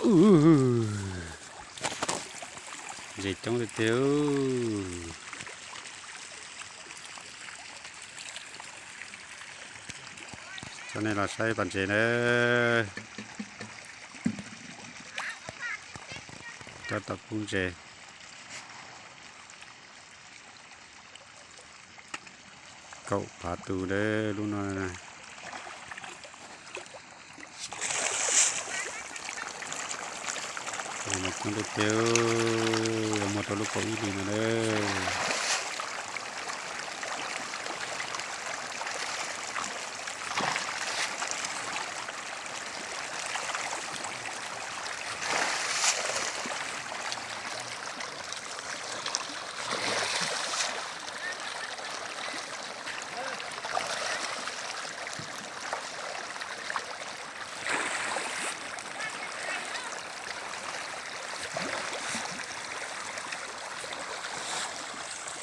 Ub, ntses coob tiag tiag. Coj nej los saib pas ntses na. Tab tom pub ntses. Kaum phav tus lawm lub no. Coob tiag tiag, yuav muaj rau lub kaum ib hlis no lawm.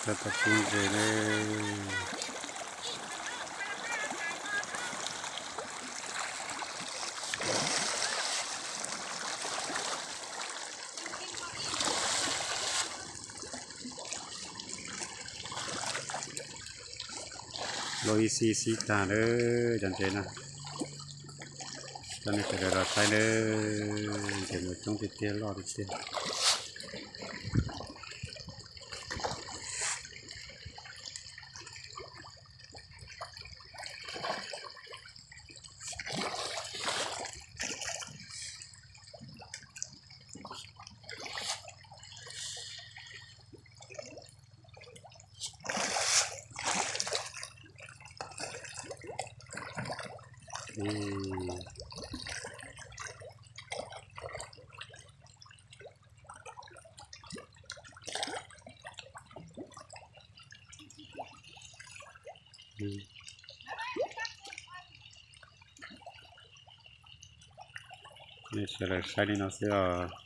Tab tom pub ntses na. Loj ib xib xib tag lawm cov ntses no. Coj nej sawv daws los saib nawb, ntses mas coob tiag tiag, loj tiag tiag. Nej sawv daws saib li no xwb os.